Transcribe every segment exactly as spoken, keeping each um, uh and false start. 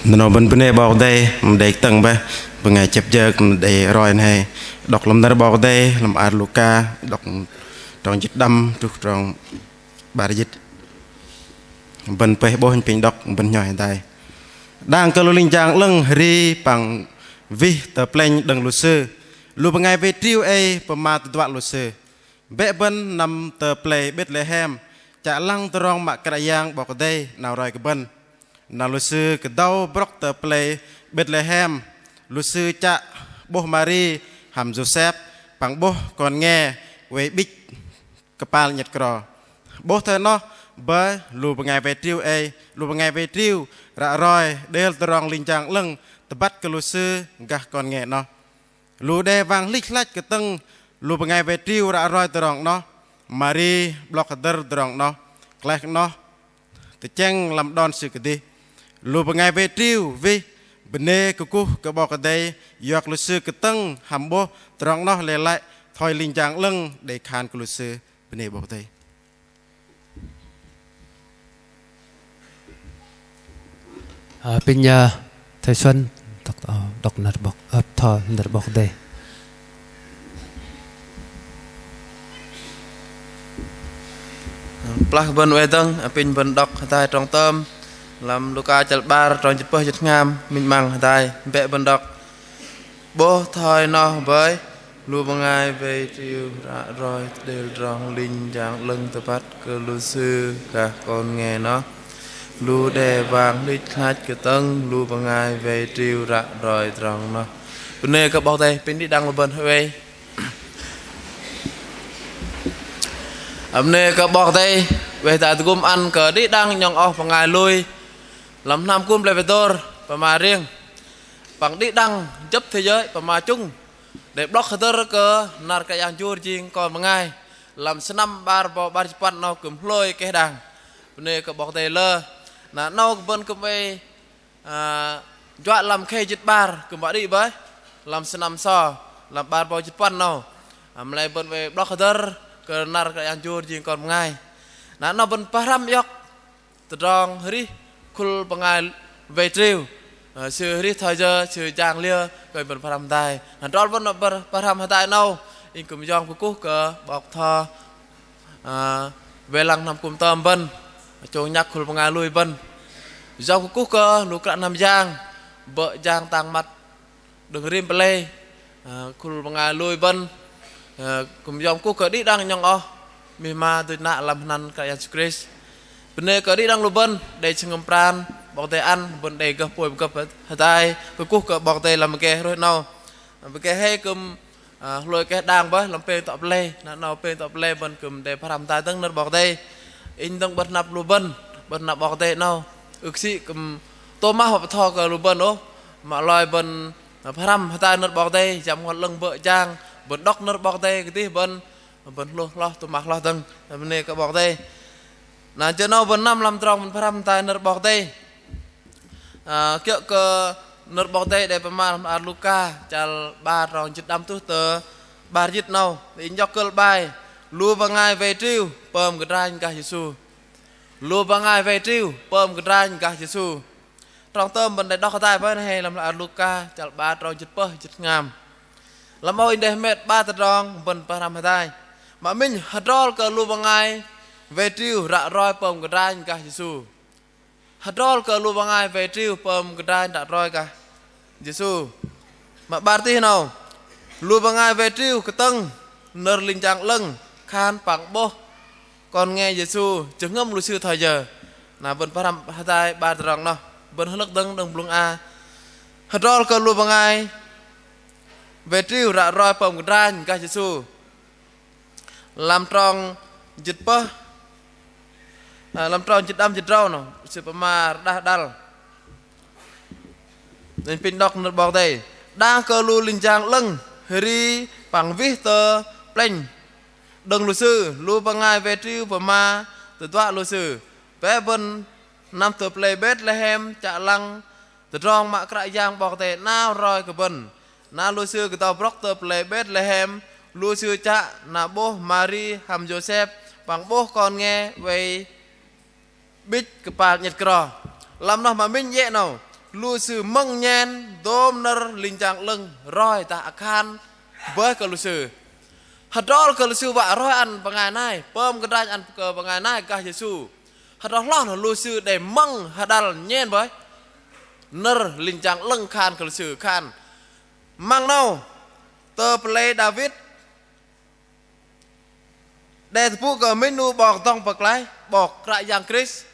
Nơ̆r 'nâu bơ̆n bơnê 'Bok Kei-Dei, mă đei kơtơ̆ng bơih, bơngai chĕp jơ̆ kư̆m đei roi hei. Đŏk lăm nơ̆r 'Bok Kei-Dei, lăm ar Luka, đŏk trong jĭt đăm truh trong 'bar jĭt. Bơ̆n pơih 'bôh, apinh đŏk, bơ̆n nhoi hơdai. Đang kơ lu linh jang 'lơ̆ng hơri păng wih tơ plĕnh đơ̆ng lu sư, lu bơngai wei triu ei pơma tơduă lu sư: Bĕ bơ̆n năm tơ pơlei Betlehem, chă lăng tơdrong mă Kră Yang 'Bok Kei-Dei 'nao roi kơ bơ̆n. Na lu sư kơdâu brŏk tơ pơlei Betlehem, lu sư chă 'bôh Mari hăm Yôsep păng 'bôh kon nge wei 'bĭch kơpal 'nhĕt kro. 'Bôh thoi noh bơih, lu bơngai wei triu ei, lu bơngai wei triu ră roi đêl tơdrong linh jang 'lơ̆ng tơbăt kơ lu sư gah kon nge noh. Lu đe wang hlĭch hlăch kơtơ̆ng lu bơngai wei triu ră roi tơdrong noh. Mari 'blŏk hơdơ̆r tơdrong noh, klaih noh tơchĕng lăm đon sư kơdih. Lu bơngai wei triu wih bơnê kơkuh kơ 'Bok Kei-Dei, yua kơ lu sư kơtơ̆ng hăm 'bôh tơdrong noh lei lăi thoi linh jang 'lơ̆ng đei khan kơ lu sư. Bơnê 'Bok Kei-Dei. Ơ, apinh, ơ, thầy Xuân đŏk, ơ, đŏk nơ̆r 'Bok, ơ, bơtho nơ̆r 'Bok Kei-Dei. Kơplah bơ̆n oei dơ̆ng, apinh bơ̆n đŏk hơdai trong tơm lăm Luka chăl 'bar trong jĭt pơh jĭt hngam, minh 'măng hơdai, bĕ bơ̆n đŏk. 'Bôh thoi noh bơih, lu bơngai wei triu ră roi đêl tơdrong linh jang 'lơ̆ng tơbăt kơ lu sư gah kon nge noh. Lu đe wang hlĭch hlăch kơtơ̆ng lu bơngai wei triu ră roi tơdrong noh. Bơnê kơ 'Bok Kei-Dei. Apinh đĭ đăng lu bơ̆n hơwei. Bơnê kơ 'Bok Kei-Dei, wei hơdai tơgŭm ăn kơ đĭ đăng 'nhŏng oh bơngai lui lăm hnam kŭm plei Pơdôr pơma riêng, păng đĭ đăng jơ̆p thế giới pơma chŭng đei 'blŏk hơdơ̆r kơ năr Kră Yang jur jing kon bơngai lăm sơnăm 'bar rơbâu 'bar jĭt puăn 'nâu kư̆m hlôi keh đang. Bơnê kơ 'Bok Kei-Dei lơ. Na 'nâu kơ bơ̆n kư̆m oei, ơ, juă lăm khei jĭt 'bar kư̆m wă đĭ bơih, lăm sơnăm sô, lăm 'bar rơbâu jĭt puăn 'nâu. Ơ, mă lei bơ̆n oei 'blŏk hơdơ̆r kơ năr Kră Yang jur jing kon bơngai. Na 'nâu bơ̆n pơhrăm iŏk tơdrong hơrih khul bơngai wei triu. Ơ, sư hơrih thoi yơ, sư jang liơ, kơ bơ̆n pơhrăm hơdai. Hơdrol bơ̆n pơhrăm hơdai 'nâu, inh kư̆m yom kơkuh kơ 'bok bơtho, ơ, wei lăng hnam kŭm tơm bơ̆n, chông nhăk khul bơngai lui bơ̆n. Yom kơkuh kơ lu kră hnam yang, bơ̆ jang tang măt đơ̆ng rim pơlei, ơ, khul bơngai lui bơ̆n, ơ, kư̆m yom kơkuh kơ đĭ đăng 'nhŏng oh mih ma duch nă lăm anăn Kră Yang Yêsu Krist. Bơnê kơ đĭ đăng lu bơ̆n đei jơhngơ̆m pran 'Bok Kei-Dei ăn, bơ̆n đei gơh pôi pơgơ̆p hơdai, kơkuh kơ 'Bok Kei-Dei lăm pơgê hrôih 'nâu. Pơgê hei kư̆m, ơ, hlôi keh đang bơih lăm pêng tŏ pơlei, na 'nâu pêng tŏ pơlei bơ̆n kư̆m đei pơhrăm hơdai dơ̆ng nơ̆r 'Bok Kei-Dei. Inh dơ̆ng bơ̆n hnăp lu bơ̆n, bơ̆n hnăp 'Bok Kei-Dei 'nâu. Ưh kơ sĭ kư̆m tôm mah wă bơtho kơ lu bơ̆n ôh, mă lei bơ̆n pơhrăm hơdai nơ̆r 'Bok Kei-Dei, jăm ngol 'lơ̆ng bơ̆ jang, bơ̆n đŏk nơ̆r 'Bok Kei-Dei kơdih bơ̆n, bơ̆n hlôh hloh, tôm mah hloh dơ̆ng, bơnê kơ 'Bok Kei-Dei. Na, jơ 'nâu bơ̆n năm lăm tơdrong bơ̆n pơhrăm hơdai nơ̆r 'Bok Kei-Dei. Ơ, kiơ̆ kơ nơ̆r 'Bok Kei-Dei đei pơma lăm ar Luka, chăl 'bar trong jĭt đăm truh tơ 'bar jĭt 'nâu, inh iŏk kơ̆l 'bai: Lu bơngai wei triu pơm kơdranh gah Yêsu. Lu bơngai wei triu pơm kơdranh gah Yêsu. Trong tơm bơ̆n đei đŏk hơdai bơih hei lăm ar Luka chăl 'bar trong jĭt pơh jĭt hngam. Lăm âu inh đei hơmet 'bar tơdrong bơ̆n pơhrăm hơdai. Mă minh, hơdrol kơ lu bơngai wei triu ră roi pơm kơdranh gah Yêsu. Hơdrol kơ lu bơngai wei triu pơm kơdranh ră roi gah Yêsu. Mă 'bar tih 'nâu, lu bơngai wei triu kơtơ̆ng nơ̆r linh jang 'lơ̆ng khan păng 'bôh kon nge Yêsu jơhngơ̆m lu sư thoi yơ. Na, bơ̆n pơhrăm hơdai 'bar tơdrong noh, bơ̆n hơnơ̆k dơ̆ng đơ̆ng blŭng a. Hơdrol kơ lu bơngai wei triu ră roi pơm kơdranh gah Yêsu. Lăm trong jĭt pơh, ơ, lăm trong jĭt đăm jĭt drâu noh, sư pơma rơđah đăl. Inh pinh đŏk nơ̆r 'Bok Kei-Dei. Đang kơ lu linh jang 'lơ̆ng hơri păng wih tơ plĕnh đơ̆ng lu sư, lu bơngai wei triu pơma tơduă lu sư: Bĕ bơ̆n năm tơ pơlei Betlehem chă lăng tơdrong mă Kră Yang 'Bok Kei-Dei 'nao roi kơ bơ̆n. Na lu sư kơdâu brŏk tơ pơlei Betlehem, lu sư chă na 'bôh Mari hăm Yôsep păng 'bôh kon nge wei 'bĭch kơpal 'nhĕt kro. Lăm noh mă minh iĕ 'nâu, lu sư mơ̆ng nhen dôm nơ̆r linh jang 'lơ̆ng roi dah akhan bơih kơ lu sư. Hơdrol kơ lu sư wă roi ăn bơngai nai, pơm kơdranh ăn kơ bơngai nai gah Yêsu. Hơdrol hloh noh lu sư đei mơ̆ng hơđăl nhen bơih nơ̆r linh jang 'lơ̆ng khan kơ lu sư khan. Măng 'nâu tơ pơlei Đavit đe tơpŭ kơ minh 'nu 'Bok dŏng pơklaih, 'Bok Kră Yang Krist.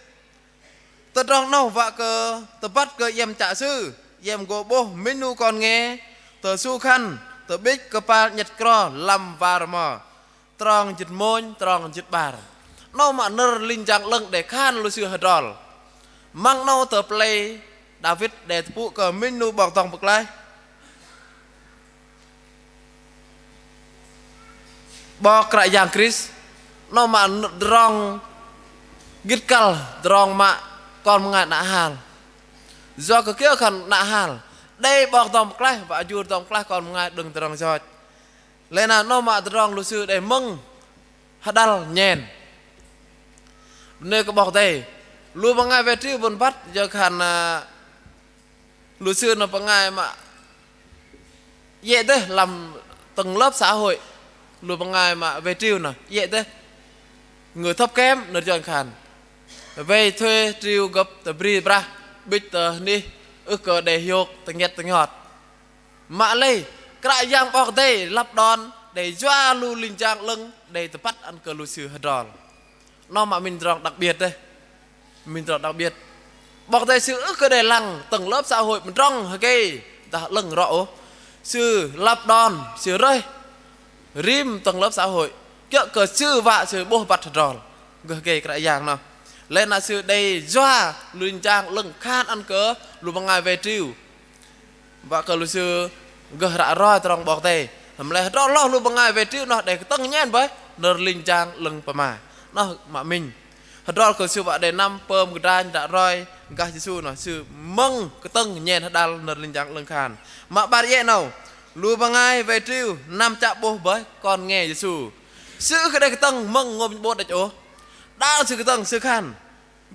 Tơdrong 'nâu wă kơ tơbăt kơ iĕm chă Sư, iĕm gô 'bôh minh 'nu kon nge tơ su khăn, tơ'bĭch kơpal 'nhĕt kro lăm war rơmo. Trong jĭt mônh, trong jĭt 'bar. 'Nâu mă nơ̆r linh jang 'lơ̆ng đe khan lu sư hơdrol. Măng 'nâu tơ pơlei Đavit đe tơpŭ kơ minh 'nu 'Bok dŏng pơklaih, 'Bok Kră Yang Krist. 'Nâu mă tơdrong gĭt kăl, tơdrong mă kon bơngai 'nă hal. Yua kơ kiơ khan 'nă hal? Đei 'Bok dŏng pơklaih, wă jur dŏng pơklaih kon bơngai đơ̆ng tơdrong yoch. Lei na 'nâu mă tơdrong lu sư đei mơ̆ng hơđăl nhen. Bơnê kơ 'Bok Kei-Dei, lu bơngai wei triu bơ̆n băt yua khan, ơ, lu sư noh bơngai mă iĕ dêh lăm tơ̆ng lớp xã hội. Lu bơngai mă wei triu noh iĕ dêh. Người thấp kém nơ̆r Yuăn khan. Wei thuê triu gơ̆p tơ bri brah, 'bĭch tơ anih ưh kơ đei hiôk tơnget tơngot. Mă lei, Kră Yang 'Bok Kei-Dei lăp đon đei yua lu linh jang 'lơ̆ng đei tơbăt ăn kơ lu sư hơdrol. 'Nâu mă minh tơdrong đặc biệt dêh. Minh tơdrong đặc biệt. 'Bok Kei-Dei Sư ưh kơ đei lăng tơ̆ng lớp xã hội mơdrŏng hơgei dah 'lơ̆ng rŏ ôh. Sư lăp đon, Sư rơih rim tơ̆ng lớp xã hội. Kiơ̆ kơ Sư wă Sư 'bôh băt hơdrol gơh hơgei Kră Yang noh. Lei na Sư đei yua lu linh jang 'lơ̆ng khan ăn kơ lu bơngai wei triu. Wă kơ lu sư gơh ră roi tơdrong 'Bok Kei-Dei. Hăm lei hơdrol hloh lu bơngai wei triu noh đei kơtơ̆ng nhen bơih nơ̆r linh jang 'lơ̆ng pơma. Noh mă minh. Hơdrol kơ sư wă đei năm pơm kơdranh ră roi gah Yêsu noh, sư mơ̆ng kơtơ̆ng nhen hơđăl nơ̆r linh jang 'lơ̆ng khan. Mă 'bar iĕ 'nâu, lu bơngai wei triu năm chă 'bôh bơih kon nge Yêsu. Sư ưh kơ đei kơtơ̆ng mơ̆ng ngôm 'bôt đĕch ôh. Đa sư kơtơ̆ng sư khan.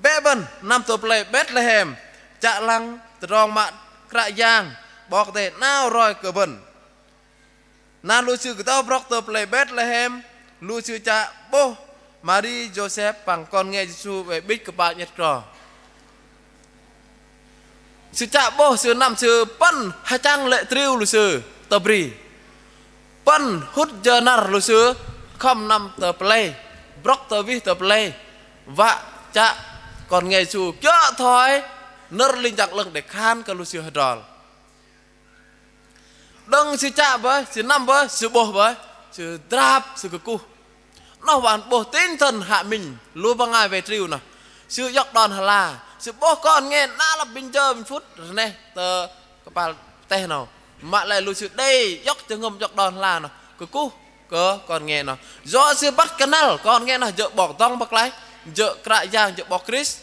Bĕ bơ̆n năm tơ pơlei Betlehem, chă lăng tơdrong mă Kră Yang 'Bok Kei-Dei 'nao roi kơ bơ̆n. Na lu sư kơdâu brŏk tơ pơlei Betlehem, lu sư chă 'bôh Mari, Yôsep păng kon nge Yêsu oei 'bĭch kơpal 'nhĕt kro. Sư chă 'bôh sư năm sư pơ̆n hơchăng lê̆ triu lu sư tơ bri. Pơ̆n hŭt jơ năr lu sư khŏm năm tơ pơlei, brŏk tơ wih tơ pơlei, wă chă kon nge Yêsu kiơ̆ thoi nơ̆r linh jang 'lơ̆ng đei khan kơ lu sư hơdrol. Đơ̆ng sư chă bơih, sư năm bơih, sư 'bôh bơih, sư drap, sư kơkuh. Noh wă ăn 'bôh tinh thần hạ mình lu bơngai wei triu noh. Sư iŏk đon hơla, sư 'bôh kon nge 'nă lăp minh jơ minh phŭt rơneh tơ kơpal teh 'nâu. Mă lei lu sư đei iŏk jơhngơ̆m iŏk đon hơla noh kơkuh kơ kon nge noh. Yua sư băt kơnăl kon nge noh jơ̆ 'Bok dŏng pơklaih, jơ̆ Kră Yang, jơ̆ 'Bok Krist.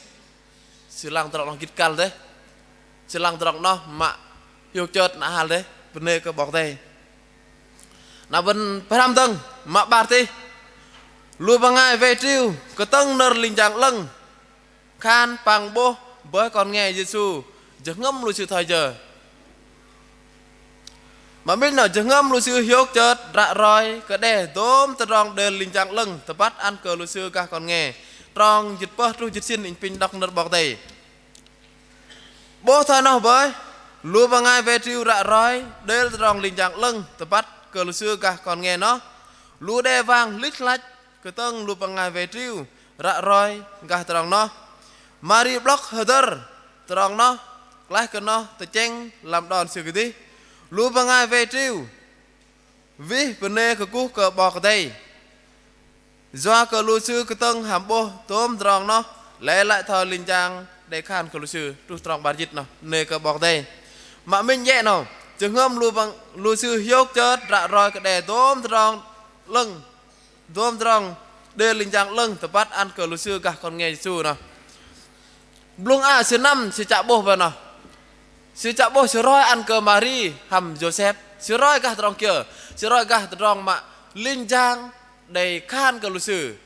Sư lăng tơdrong noh gĭt kăl dêh. Sư lăng tơdrong noh mă hiôk chơt 'nă hal dêh, bơnê kơ 'Bok Kei-Dei. Na bơ̆n pơhrăm dơ̆ng, mă 'bar tih. Lu bơngai wei triu kơtơ̆ng nơ̆r linh jang 'lơ̆ng khan păng 'bôh bơih kon nge Yêsu, jơhngơ̆m lu sư thoi yơ. Mă minh noh jơhngơ̆m lu sư hiôk chơt ră roi kơ đe dôm tơdrong đêl linh jang 'lơ̆ng tơbăt ăn kơ lu sư gah kon nge. Trong jĭt pơh truh jĭt sĭn inh pinh đŏk nơ̆r 'Bok Kei-Dei. 'Bôh thoi noh bơih, lu bơngai wei triu ră roi đêl tơdrong linh jang 'lơ̆ng tơbăt kơ lu sư gah kon nge noh. Lu đe wang lĭch hlăch kơtơ̆ng lu bơngai wei triu ră roi gah tơdrong noh. Mari 'blŏk hơdơ̆r tơdrong noh, klaih kơ noh tơchĕng lăm đon sư kơdih. Lu bơngai wei triu wih bơnê kơkuh kơ 'Bok Kei-Dei. Yua kơ lu sư kơtơ̆ng hăm 'bôh tôm tơdrong noh, lei lăi thoi linh jang đei khan kơ lu sư, truh trong 'bar jĭt noh, bơnê kơ 'Bok Kei-Dei. Mă minh iĕ 'nâu, jơhngơ̆m lu bơ̆ng, lu sư hiôk chơt ră roi kơ đe dôm tơdrong 'lơ̆ng, dôm tơdrong đêl linh jang 'lơ̆ng tơbăt ăn kơ lu sư gah kon nge Yêsu noh. Blŭng a sư năm sư chă 'bôh bơih noh. Sư chă 'bôh sư roi ăn kơ Mari hăm Yôsep. Sư roi gah tơdrong kiơ? Sư roi gah tơdrong mă linh jang đei khan kơ lu sư.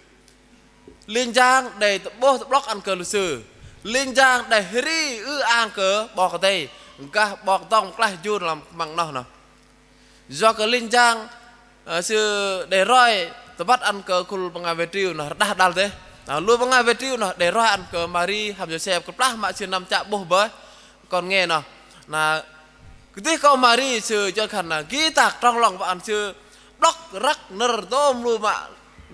Linh jang đei tơ'bôh tơ'blŏk ăn kơ lu sư. linh jang đei hơri ư-ang kơ 'Bok Kei-Dei, gah 'bok dŏng pơklaih jur lăm măng noh noh. Yua kơ linh jang, ơ, sư đei roi tơbăt ăn kơ khul bơngai wei triu noh rơđah đăl dêh. Na, lu bơngai wei triu noh đei roi ăn kơ Mari hăm Yôsep kơplah mă sư năm chă 'bôh bơih kon nge noh. Na, kơdih kâu Mari sư jơ̆ khan na gĭ tăk trong 'long wă ăn sư 'blŏk răk nơ̆r dôm lu mă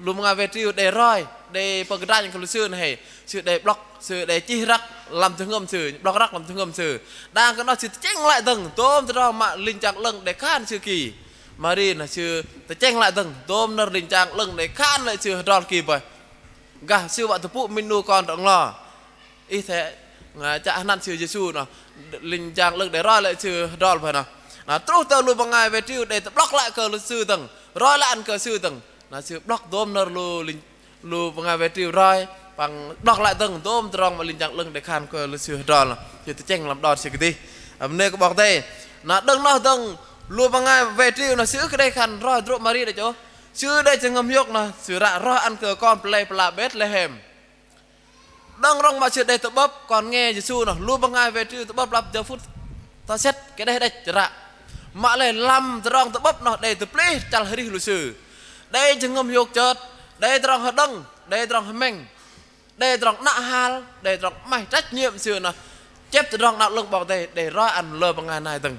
lu bơngai wei triu đei roi, đei pơgơdranh kơ lu sư noh hei. Sư đei 'blŏk, sư đei chih răk lăm jơhngơ̆m sư, 'blŏk răk lăm jơhngơ̆m sư. Đang kơ noh sư tơchĕng lăi dơ̆ng dôm tơdrong mă linh jang 'lơ̆ng đei khan sư ki. Mari noh sư tơchĕng lăi dơ̆ng dôm nơ̆r linh jang 'lơ̆ng đei khan lăi sư hơdrol ki bơih. Gah sư wă tơpŭ minh 'nu kon drŏ-nglo. Ih thei, ơ, chă hơnăn sư Yêsu noh, linh jang 'lơ̆ng đei roi lăi sư hơdrol bơih noh. Na, truh tơ lu bơngai wei triu đei tơ'blŏk lăi kơ lu sư dơ̆ng, roi lăi ăn kơ sư dơ̆ng. Na, sư 'blŏk dôm nơ̆r lu linh, lu bơngai wei triu roi, păng 'blŏk lăi dơ̆ng dôm tơdrong mă linh jang 'lơ̆ng đei khan kơ lu sư hơdrol noh. Sư tơchĕng lăm đon sư kơdih. Ơ, bơnê kơ 'Bok Kei-Dei. Na, đơ̆ng noh dơ̆ng lu bơngai wei triu noh sư ưh kơ đei khan roi hơdrô̆ Mari đĕch ôh. Sư đei jơhngơ̆m hiôk noh, sư ră roi ăn kơ kon pơlei pơla Betlehem. Đơ̆ng rŏng mă sư đei tơ'bơ̆p kon nge Yêsu noh, lu bơngai wei triu tơ'bơ̆p lăp jơ phŭt tơsĕt kơdeh đĕch ră. Mă lei lăm tơdrong tơ'bơ̆p noh đei tơplih chăl hơrih lu sư. Đei jơhngơ̆m hiôk chơt, đei tơdrong hơđơ̆ng, đei tơdrong hơmĕng, đei tơdrong 'nă hal, đei tơdrong 'maih trách nhiệm sư noh. Chĕp tơdrong 'Nao 'Lơ̆ng 'Bok Kei-Dei đei roi ăn lơ bơngai nai dơ̆ng.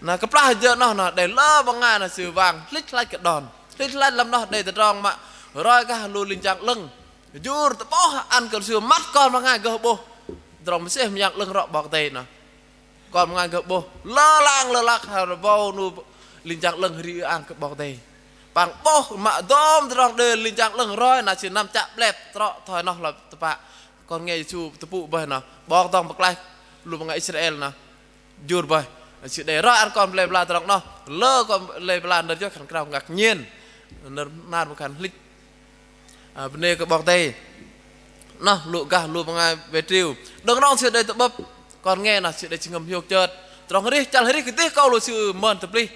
Na kơplah jơ noh noh đei lơ bơngai noh sư wang hlĭch hlăch kơ đon. Hlĭch hlăch lăm noh đei tơdrong mă roi gah lu linh jang 'lơ̆ng. Jur tơ'bôh ăn kơ lu sư măt kon bơngai gơh 'bôh. Tơdrong mơsêh mơyang 'lơ̆ng rŏ 'Bok Kei-Dei noh. Kon bơngai gơh 'bôh. Lơ lăng lơ lăk hơrơbâu 'nu linh jang 'lơ̆ng hơri ư-ang kơ 'Bok Kei-Dei. Păng 'bôh mă dôm tơdrong đei linh jang 'lơ̆ng roi na sư năm chă 'blep trŏ thoi noh lăm tơpă. Kon nge Yêsu tơpŭ bơih noh. 'Bok dŏng pơklaih lu bơngai Israel noh. Jur bơih, sư đei roi ăn kon pơlei pơla tơdrong noh, lơ kon pơlei pơla nơ̆r yơh khan krao ngăk nhen, nơ̆r nar mă khan hlĭch. Ơ, bơnê kơ 'Bok Kei-Dei. Noh, lu gah lu bơngai wei triu. Đơ̆ng rŏng sư đei tơ'bơ̆p kon nge noh, sư đei jơhngơ̆m hiôk chơt. Tơdrong hơrih, chăl hơrih kơdih kâu lu sư mơn tơplih.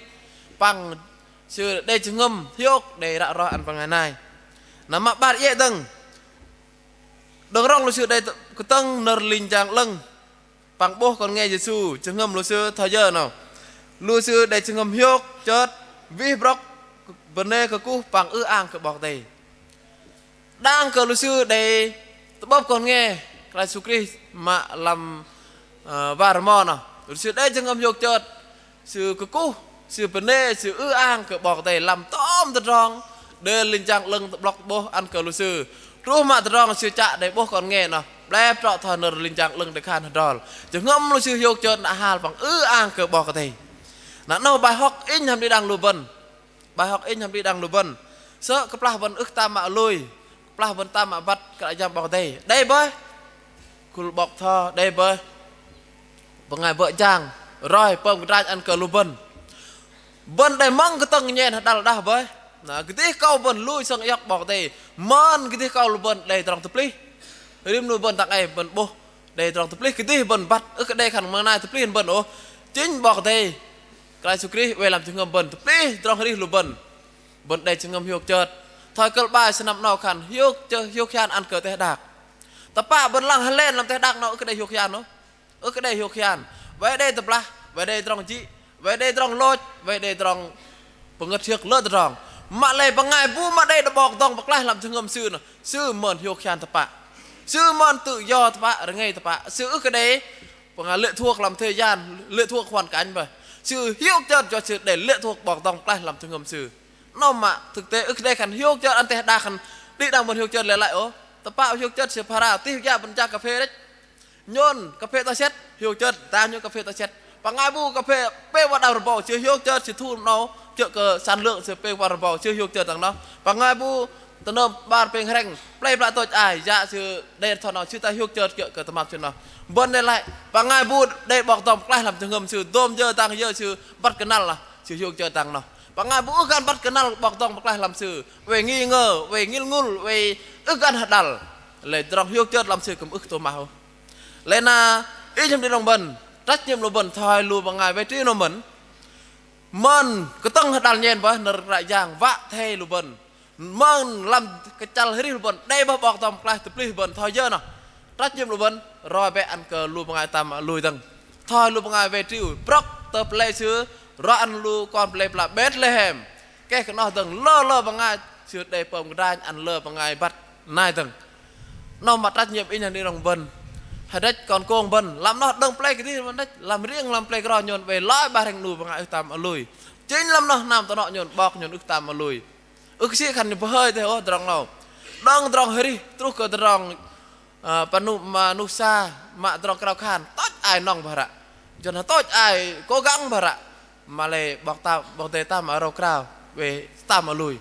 Păng sư đei jơhngơ̆m hiôk, đei ră roi ăn bơngai nai. Na mă 'bar iĕ dơ̆ng. Đơ̆ng rŏng lu sư đei tơ-, kơtơ̆ng nơ̆r linh jang 'lơ̆ng. Păng 'bôh kon nge Yêsu, jơhngơ̆m lu sư thoi yơ 'nâu. Lu sư đei jơhngơ̆m hiôk chơt, wih brŏk, bơnê kơkuh păng ư-ang kơ 'Bok Kei-Dei. Đang kơ lu sư đei tơ'bơ̆p kon nge Kră Yang Yêsu Krist mă lăm, ơ, war rơmo 'nâu. Lu sư đei jơhngơ̆m hiôk chơt, sư kơkuh, sư bơnê, sư ư-ang kơ 'Bok Kei-Dei lăm tôm tơdrong đei linh jang 'lơ̆ng tơ'blŏk 'bôh ăn kơ lu sư. Truh mă tơdrong sư chă đei 'bôh kon nge noh, 'blep trŏ thoi nơ̆r linh jang 'lơ̆ng đei khan hơdrol. Jơhngơ̆m lu sư hiôk chơt 'nă hal păng ư-ang kơ 'Bok Kei-Dei. Na 'nâu bài học inh hăm đĭ đăng lu bơ̆n. Bài học inh hăm đĭ đăng lu bơ̆n. Sơ̆ kơplah bơ̆n ưh tam mă lui, kơplah bơ̆n tam mă băt Kră Yang 'Bok Kei-Dei. Đei bơih. Khul 'bok tho, đei bơih. Bơngai bơ̆ jang roi pơm kơdrach ăn kơ lu bơ̆n. Bơ̆n đei mơ̆ng kơtơ̆ng nhen hơđăl đah bơih. Na, kơdih kâu bơ̆n lui sơng iŏk 'Bok Kei-Dei. Mơn kơdih kâu lu bơ̆n đei tơdrong tơplih. Rim 'nu bơ̆n tang ei bơ̆n 'bôh đei tơdrong tơplih kơdih bơ̆n băt. Ưh kơ đei khan măng nai tơplih bơ̆n ôh. Chính 'Bok Kei-Dei Kră Yang Yêsu Krist oei lăm jơhngơ̆m bơ̆n tơplih tơdrong hơrih lu bơ̆n. Bơ̆n đei jơhngơ̆m hiôk chơt. Thoi kơ̆l 'bai sơnăm 'nâu khan hiôk chơ-, hiôk hian ăn kơ teh đak. Tơpă bơ̆n lăng hơlen lăm teh đak 'nâu ưh kơ đei hiôk hian ôh. Ưh kơ đei hiôk hian. Wei đei tơblah, wei đei tơdrong jĭ, wei đei tơdrong lôch, wei đei tơdrong pơngơ̆t hiơ̆k lơ tơdrong. Mă lei bơngai bu mă đei đơ̆ng 'Bok dŏng pơklaih lăm jơhngơ̆m sư noh, sư mơn hiôk hian tơpă. Sư mơn tự do tơpă, rơngei tơpă. Sư ưh kơ đei bơngai lệ thuộc lăm thế gian, lệ thuộc hoàn cảnh bơih. Sư hiôk chơt yua sư đei lệ thuộc 'Bok dŏng pơklaih lăm jơhngơ̆m sư. 'Nâu mă thực tế ưh kơ đei khan hiôk chơt ăn teh đak khan đĭ đăng bơ̆n hiôk chơt lei lăi ôh. Tơpă hiôk chơt sư phara tih gia bơ̆n jang kơphê đĕch. Nhôn kơphê tơ sĕt, hiôk chơt, ta nhôn kơphê tơ sĕt. Bơngai bu kơphê pêng wă đăm rơbâu, sư hiôk chơt, sư thu 'nâu, kiơ̆ kơ sản lượng sư pêng wă rơbâu, sư hiôk chơt dang noh. Bơngai bu tơnơm 'bar pêng hrĕng, plei pla tôch ai, yă sư đei thoi noh, sư ta hiôk chơt kiơ̆ kơ tơmam sư noh. Bơ̆n đei lăi, bơngai bu đei 'Bok dŏng pơklaih lăm jơhngơ̆m sư, dôm yơ dang yơ sư băt kơnăl lah, sư hiôk chơt dang noh. Bơngai bu ưh kơ ăn băt kơnăl 'Bok dŏng pơklaih lăm sư, oei nghi ngờ, oei ngil ngul, oei ưh kơ ăn hơđăl. Lei tơdrong hiôk chơt lăm sư kư̆m ưh tôm mah ôh. Lei na, inh hăm đĭ đăng bơ̆n, trách nhiệm lu bơ̆n thoi lu bơngai wei triu noh mơ̆n. Mơn kơtơ̆ng hơđăl nhen bơih nơ̆r Kră Yang wă athei lu bơ̆n. Mơn lăm kơchăl hơrih lu bơ̆n, đei bơih 'Bok dŏng pơklaih tơplih bơ̆n thoi yơ noh. Trách nhiệm lu bơ̆n, roi bĕ ăn kơ lu bơngai tam mă lui dơ̆ng. Thoi lu bơngai wei triu, brŏk tơ pơlei sư, roi ăn lu kon pơlei pơla Betlehem. Keh kơ noh dơ̆ng lơ lơ bơngai sư đei pơm kơdranh ăn lơ bơngai băt nai dơ̆ng. Noh mă trách nhiệm inh hăm đĭ đăng bơ̆n. Hơdrĕch kon kông bơ̆n, lăm noh đơ̆ng pơlei kơdih bơ̆n đĕch, lăm riêng lăm pơlei krao nhôn wei loi 'bar hrĕng 'nu bơngai ưh tam mă lui. Chính lăm noh hnam tơnŏ nhôn 'bok nhôn ưh tam mă lui. Ưh kơ sĭ khan nhôn pơhơi dêh ôh tơdrong 'nâu. Đơ̆ng tơdrong arih truh kơ tơdrong, ơ, pơnu mă nuh sa, mă tơdrong krao khan, tôch ai nŏng bơih ră. Jơ̆n tôch ai kôgăng bơih ră. Mă lei 'Bok ta, 'Bok Kei-Dei tam mă rơu krao, wei tam mă lui.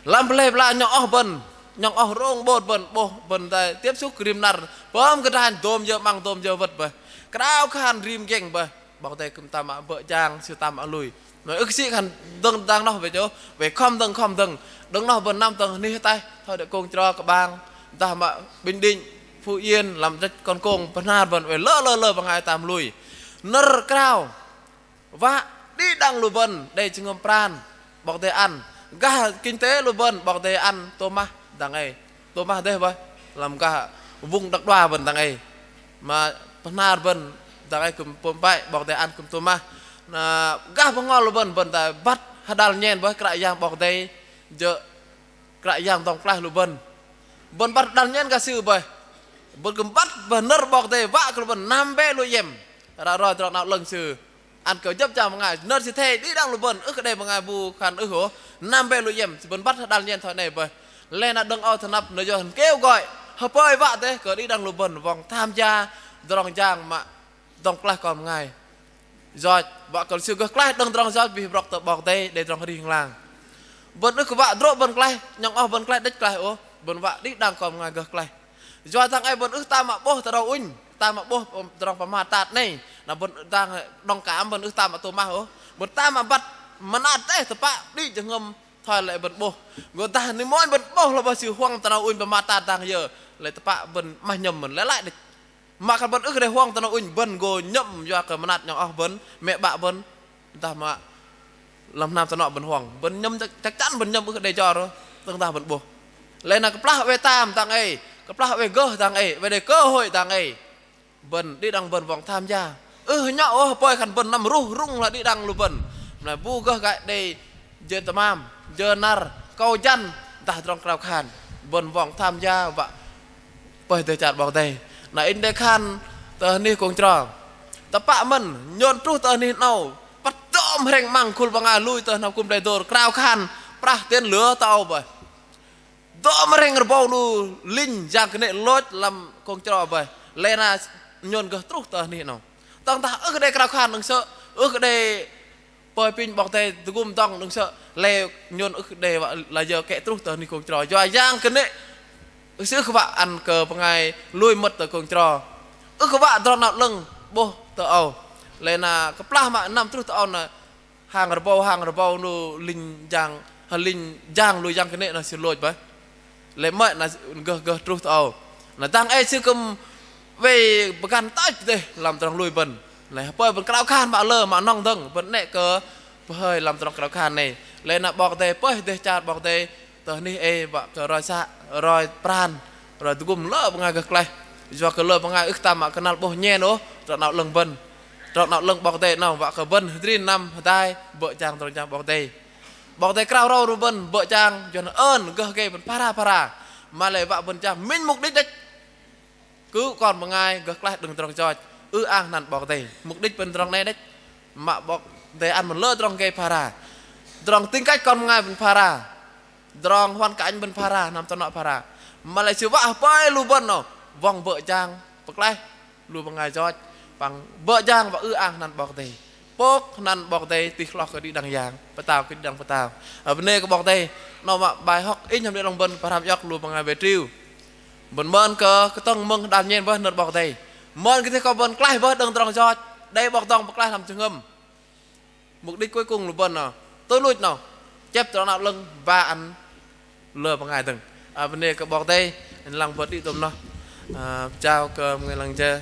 Lăm pơlei pơla nhŏng oh bơ̆n, nhŏng oh rong 'bôt bơ̆n, 'bôh bơ̆n dai tiếp xúc rim năr, pơm kơdranh dôm yơ 'măng dôm yơ wơ̆t bơih. Krao khan rim geng bơih. 'Bok Kei-Dei kư̆m tam mă bơ̆ jang, sư tam mă lui. Noh ưh kơ sĭ khan dơ̆ng dang noh wei chô, wei khŏm dơ̆ng khŏm dơ̆ng. Đơ̆ng noh bơ̆n năm tơ anih ataih, thoi đe kông Chro Kơbang, dah mă Bình Định, Phú Yên, lăm hơdrĕch kon kông, pơhnar bơ̆n wei lơ lơ lơ bơngai tam lui. Nơ̆r krao, wă đĭ đăng lu bơ̆n, đei jơhngơ̆m pran, 'Bok Kei-Dei ăn. Gah kinh tế lu bơ̆n, 'Bok Kei-Dei ăn tôm mah dang ei. Tôm mah dêh bơih, lăm gah wung đak đoa bơ̆n dang ei. Mă pơhnar bơ̆n dang ei kư̆m pơm bai, 'Bok Kei-Dei ăn kư̆m tôm mah. Na gah bơhngol lu bơ̆n, bơ̆n dai băt hơdăl nhen bơih Kră Yang 'Bok Kei-Dei, jơ̆ Kră Yang dŏng pơklaih lu bơ̆n. Bơ̆n băt hơdăl nhen gah Sư bơih. Bơ̆n kư̆m băt bơih nơ̆r 'Bok Kei-Dei wă kơ lu bơ̆n năm bĕ lu iĕm. Ră roi tơdrong 'nao 'lơ̆ng Sư ăn kơ jơ̆p jang bơngai, nơ̆r Sư athei đĭ đăng lu bơ̆n, ưh kơ đei bơngai bu khan ưh ôh, năm bĕ lu iĕm, bơ̆n băt hơdăl nhen thoi 'nei bơih. Lei na đơ̆ng âu tơ anăp na yua khan kêu gọi, hơpơi wă dêh kơ đĭ đăng lu bơ̆n wŏng tham gia tơdrong jang mă dŏng pơklaih kon bơngai. Yoch, wă kơ lu sư gơh klaih đơ̆ng tơdrong yoch, bih brŏk tơ 'Bok Kei-Dei, đei tơdrong arih ling lang. Bơ̆n ưh kơ wă drô̆ bơ̆n klaih, nhŏng oh bơ̆n klaih, đĕch klaih ôh, bơ̆n wă đĭ đăng kon bơngai gơh klaih. Yua dang ei bơ̆n ưh tam mă 'bôh tơdrong ŭnh, tam mă 'bôh tơdrong pơmat tat 'nei. Na bơ̆n dang đơ̆ng kơ bơ̆n ưh tam mă tôm mah ôh. Bơ̆n tam mă băt mơnat dêh tơpă đĭ jơhngơ̆m thoi lei bơ̆n 'bôh. Gô dah ni mônh bơ̆n 'bôh lơ bơih sư huăng tơdrong ŭnh pơmat tat dang yơ. Lei tơpă bơ̆n mah nhơ̆m bơ̆n lei lai đĕch. Mă khan bơ̆n ưh kơ đei huăng tơdrong ŭnh bơ̆n gô nhơ̆m yua kơ mơnat nhŏng oh bơ̆n, mĕ 'bă bơ̆n. Dah mă lăm hnam tơnŏ bơ̆n huăng, bơ̆n nhơ̆m chắc, chắc chắn bơ̆n nhơ̆m ưh kơ đei jor ôh, tơdah bơ̆n 'bôh. Lei na kơplah oei tam dang ei, kơplah oei gơh dang ei, oei đei cơ hội dang ei. Bơ̆n đĭ đăng bơ̆n wŏng tham gia. Ưh nhŏ ôh hơpơi khan bơ̆n năm ruh rŭng lơ đĭ đăng lu bơ̆n. Mă lei bu gơh găi đei jên tơmam, jên năr, akâu jăn, dah tơdrong krao khan. Bơ̆n wŏng tham gia wă pơih dêh char 'Bok Kei-Dei. Na inh đei khan tơ anih kông Chro. Tơpă mơ̆n, nhôn truh tơ anih 'nâu. Băt dôm hrĕng 'măng khul bơngai lui tơ hnam kŭm plei dôr krao khan prah tiên lửa tơ âu bơih. Dôm hrĕng rơbâu 'nu linh jang kơnê̆ lôch lăm kông Chro bơih. Lei na nhôn gơh truh tơ anih 'nâu. Tơdah ưh kơ đei krao khan đơ̆ng sơ̆, ưh kơ đei pơi apinh 'Bok Kei-Dei tơgŭm dŏng đơ̆ng sơ̆, lei nhôn ưh kơ đei wă la yơ kĕ truh tơ anih kông Chro. Yua jang kơnê̆ sư ưh kơ wă ăn kơ bơngai lui mơ̆t tơ kông Chro. Ưh kơ wă tơdrong 'nao 'lơ̆ng 'bôh tơ âu. Lei na kơplah mă năm truh tơ âu na hang rơbâu, hang rơbâu 'nu linh jang, hơ linh jang lui jang kơnê̆ na sư lôch bơih. Lei mơ̆i na gơh gơh truh tơ âu. Na dang ei sư kư̆m oei pơgăn tơch dêh lăm tơdrong lui bơ̆n. Lei hơpơi bơ̆n krao khan mă lơ mă nŏng dơ̆ng, bơ̆n 'nĕ kơ pơhơi lăm tơdrong krao khan 'nei. Lei na 'Bok Kei-Dei pơih dêh char 'Bok Kei-Dei tơ anih ei wă kơ roi să, roi pran, roi tơgŭm lơ bơngai gơh klaih. Yua kơ lơ bơngai ưh tam mă kơnăl 'bôh nhen ôh tơdrong 'nao 'lơ̆ng bơ̆n. Tơdrong 'nao 'lơ̆ng 'Bok Kei-Dei 'nâu wă kơ bơ̆n hơdrin năm hơdai bơ̆ jang tơdrong jang 'Bok Kei-Dei. 'Bok Kei-Dei krao râu lu bơ̆n bơ̆ jang, jơ̆n ơn gơh gei bơ̆n phara phara. Mă lei wă bơ̆n jang minh mục đích đĕch. Kư̆m kon bơngai gơh klaih đơ̆ng tơdrong yoch, ư-ang hơnăn 'Bok Kei-Dei. Mục đích bơ̆n tơdrong 'nei đĕch. Mă 'Bok Kei-Dei ăn bơ̆n lơ tơdrong gei phara. Tơdrong tính cách kon bơngai bơ̆n phara. Tơdrong hoàn cảnh bơ̆n phara, hnam tơnŏ phara. Mă lei sư wă hơpơi lu bơ̆n 'nâu wŏng bơ̆ jang pơklaih lu bơngai yoch, păng bơ̆ jang wă ư-ang hơnăn 'Bok Kei-Dei. Pôk hơnăn 'Bok Kei-Dei tih hloh kơ đĭ đăng yang, pơtao kơ đĭ đăng pơtao. Ơ, bơnê kơ 'Bok Kei-Dei, 'nâu mă bai hŏk inh hăm đĭ đăng bơ̆n pơhrăm iŏk lu bơngai wei triu. Bơ̆n mơn kơ kơtơ̆ng mơ̆ng hơdal nhen bơih nơ̆r 'Bok Kei-Dei. Mơn kơ tih kơ bơ̆n klaih bơih đơ̆ng tơdrong yoch, đei 'Bok dŏng pơklaih lăm jơhngơ̆m. Mục đích cuối cùng lu bơ̆n 'nâu, tơluch 'nâu, chĕp tơdrong 'nao 'lơ̆ng ba ăn lơ bơngai dơ̆ng. Ơ, bơnê kơ 'Bok Kei-Dei, lăng bơ̆t đĭ tôm noh. Ơ, chào kơ bơngai lăng jơ.